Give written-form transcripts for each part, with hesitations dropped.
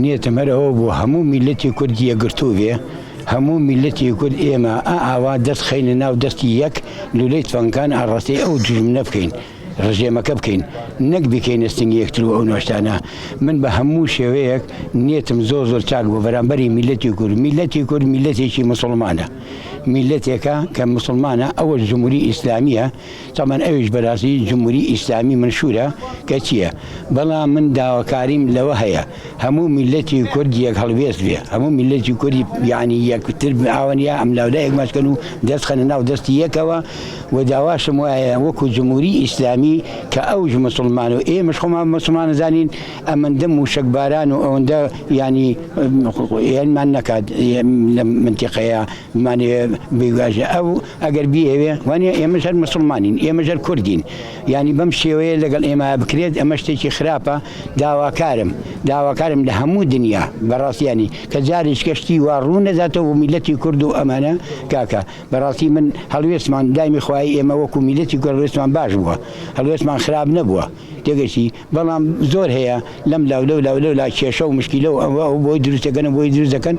نیەتم هەر ئەوە بوو هەموو میللەتی کورد یەکگرتوو بێ، هەموو میللەتی کورد ئێمە ئا ئاوا دەست خەینە ناو دەستی یەک، لولەی تفەنگەکان ئاڕاستەی ئەو دوژمنە بکەین، ڕژێمەکە بکەین، نەک بیکەینە سنگی یەکتر و ئەو نوشتانە. من بە هەموو شێوەیەک نیەتم زۆر زۆر چاک بوو بەرامبەری میللەتی کورد. میللەتی کورد میللەتێکی موسوڵمانە، میللەتێکە کە موسوڵمانە، ئەوەش جمهوری ئیسلامییە، تەبعەن ئەویش بەراستی جمهوری ئیسلامی منشورە کە چیە بەڵام من داواکاریم لەوە هەیە هەموو میلەتی کورد یەک هەڵوێست بێ هەموو میلەتی کوردی یعنی یەکتر ئاوەن یا ئەملاولا یەک ماچکەن و دەست خەنە ناو دەستی یەکەوە و داواشم وایە وەکو جمهوری ئیسلامی کە ئەوش مسلمان و ئێمەش خۆمان مسلمان زانین ئەمەندە موشک باران و ئەوەندە ینی هێنمان نەکات لە منتیقەیە بمانەوێ بیگواژە ئەو ئەگەر بیەوێ وانە ئێمەش هەر مسلمانین ئێمەش هەر کوردین یانی بەم شێوەیە لەگەڵ ئێمە بکرێت ئەمە شتێکی خراپە داواکارم داواکارم لە هەموو دنیا بەڕاستیانی کە جارێک کەشتی وا ڕوو نەداتەوە بۆ میلەتی کورد و ئەمانە کاکە بەڕاستی من هەڵوێستمان دایمی خوای ئێمە وەکو میلەتی کورد هەڵوێستمان باش بووە هەڵوێستمان خراپ نەبووە تێگەشتی بەڵام زۆر هەیە لەم لاو لەو لاو لەو لا کێشە و مشکیلە و ئەوە ئەو بۆی دروست دەکەن و بۆی دروست دەکەن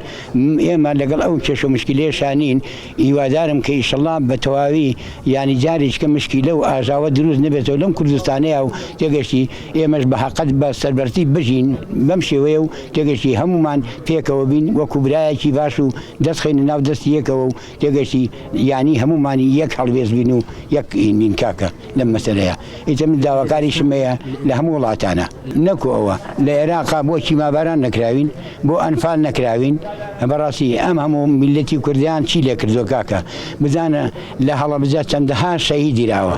ئێمە لەگەڵ ئەو کێشە و مشکیلەیەشا نین هیوادارم کە ئیشەڵا بە تەواوی یانی جارێکیکە مشکیلە و ئاژاوە دروست نەبێتەوە لەم کوردستانەیا و تێگەشتی ئێمەش بە هەقەت بە سەربەرزی بژین بەم شێوەیە و تێگەشتی هەموومان پێکەوە بین وەکو برایەکی باش و دەست خەینە ناو دەستی یەکەوە و تێگەشتی یانی هەموومان یەک هەڵوێست بین و یەک بین کاکە. لەم مەسەلەیە ئیتر من داواکاریشم هەیە لە هەموو وڵاتانە نەکو ئەوە لە ئێراقا بۆ کیماباران نەکراوین بۆ ئەنفال نەکراوین بەڕاستی ئەم هەموو میلەتی کوردیان چی لێ کردووە کاکە بزانە لە هەڵەبجە چەندەها شەهید دیراوە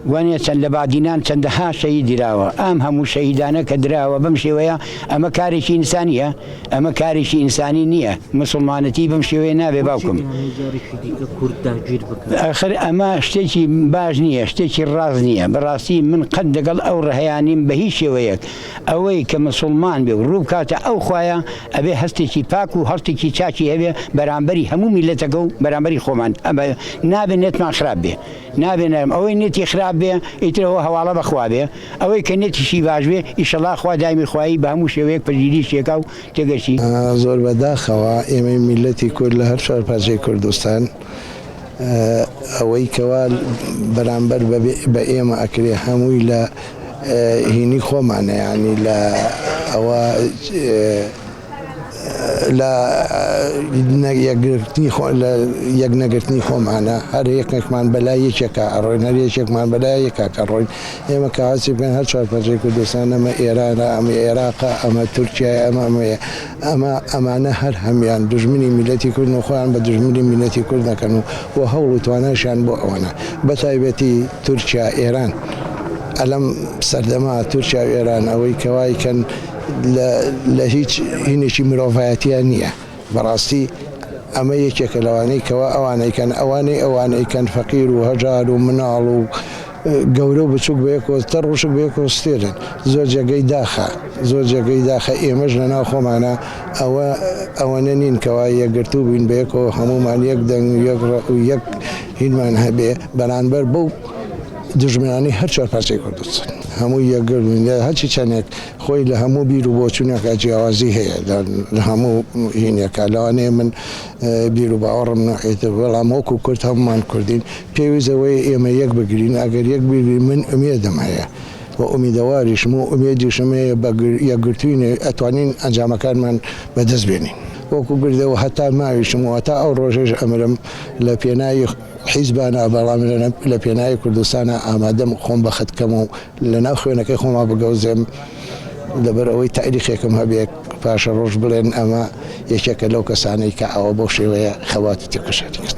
وانە چەند لە بادینان چەندەها شەهید دیراوە ئەم هەموو شەهیدانە کە دراوە بەم شێوەیە ئەمە کارێکی ئینسانیە ئەمە کارێکی ئینسانی نییە مسوڵمانەتی بەم شێوەیە نابێ باوکم. ئاخر ئەمە شتێکی باش نییە شتێکی ڕاست نییە بەڕاستی من قەت دەگەڵ ئەو ڕەهەیانیم بە هیچ شێوەیەک ئەوەی کە مسوڵمان بێ و ڕوو بکاتە ئەو خوایە ئەبێ هەستێکی پاک و هەڵتێکی چاکی هەبێ بەرامبەری هەموو میلەتەکە و بەرامبەری خۆمان ئەمە نابێ نێتمان خراپ بێ نابێ نەرم ئەوەی نێتی خراپ بێ ئیتر ئەوە هەواڵە بەخوا بێ ئەوەی کە نێتیشی باش بێ ئیشەڵا خوا دایمی خوایی بە هەموو شێوەیەک پشتگیری شێکا و تێگەشتی. زۆر بە داخەوە ئێمەی میللەتی کورد لە هەر چوارپارچەی کوردستان ئەوەی کەوا بەرامبەر بە ئێمە ئەکرێ هەمووی لە هینی خۆمانە یانی لە ئەوە لە یەکگرتنی خۆ لە یەک نەگرتنی خۆمانە هەر یەکێکمان بەلای یەکێکا ئەڕۆین هەر یەکێکمان بەلای یەکاک ئەڕۆین ئێمە کە هەرچی بکەین هەر چوارپارچەی کوردستان ئەمە ئێرانە ئەمە ئێراقە ئەمە تورکیایە ئەمە ئەمەیە ئەمە ئەمانە هەر هەموان دوژمنی میللەتی کوردن و خۆیان بە دوژمنی میللەتی کورد دەکەن و و هەوڵ و تواناشیان بۆ ئەوەنە بە تایبەتی تورکیا ئێران ئەلەم سەردەمە تورکیا و ئێران ئەوەی کەوای کەن لە لە هیچ هینێکی مرۆڤایەتیان نییە بەڕاستی ئەمە یەکێکە لەوانەی کەوا ئەوانەی کەن ئەوانەی ئەوانەی کەن فەقیر و هەژار و مناڵ و گەورە و بچوک بەیەکەوە تەڕ وشک بەیەکەوە ستێرن زۆر جێگەی داخە زۆر جێگەی داخە ئێمەش لەناو خۆمانە ئەوە ئەوەنە نین کەوا یەکگرتوو بین بەیەکەوە هەموومان یەک دەنگ و یەک ڕق و یەک هینمان هەبێ بەرانبەر بەو دوژمنانی هەر چوارپارچەی کوردستان هەموو یەکگرت بین هەرچی چەندێک خۆی لە هەموو بیر و بۆچوونێکا جیاوازی هەیە لە هەموو هینێکا لەوانەیە من بیر و باوەڕم نەوعێتر بەڵام وەکو کورد هەموومان کوردین پێویست ئەوەیە ئێمە یەک بگرین ئەگەر یەک بگرین من ئومێدم هەیە و ئومیدەواریشم و ئومێدیشم هەیە بە یەکگرتووین ئەتوانین ئەنجامەکانمان بەدەست بێنین وەکو گردەوە هەتا ماویشم و هەتا ئەو ڕۆژەیش ئەمرم لە پێناوی حیزبا نا بەڵام لە پێناوی کوردستانا ئامادەم خۆم بەخت کەم و لە ناو خوێنەکەی خۆما بگەوزێم لەبەر ئەوەی تاریخێکم هەبێ پاشەڕۆژ بڵێن ئەمە یەکێکە لەو کەسانەی کە ئاوا بەو شێوەیە خەبات و تێکۆشانی کرد.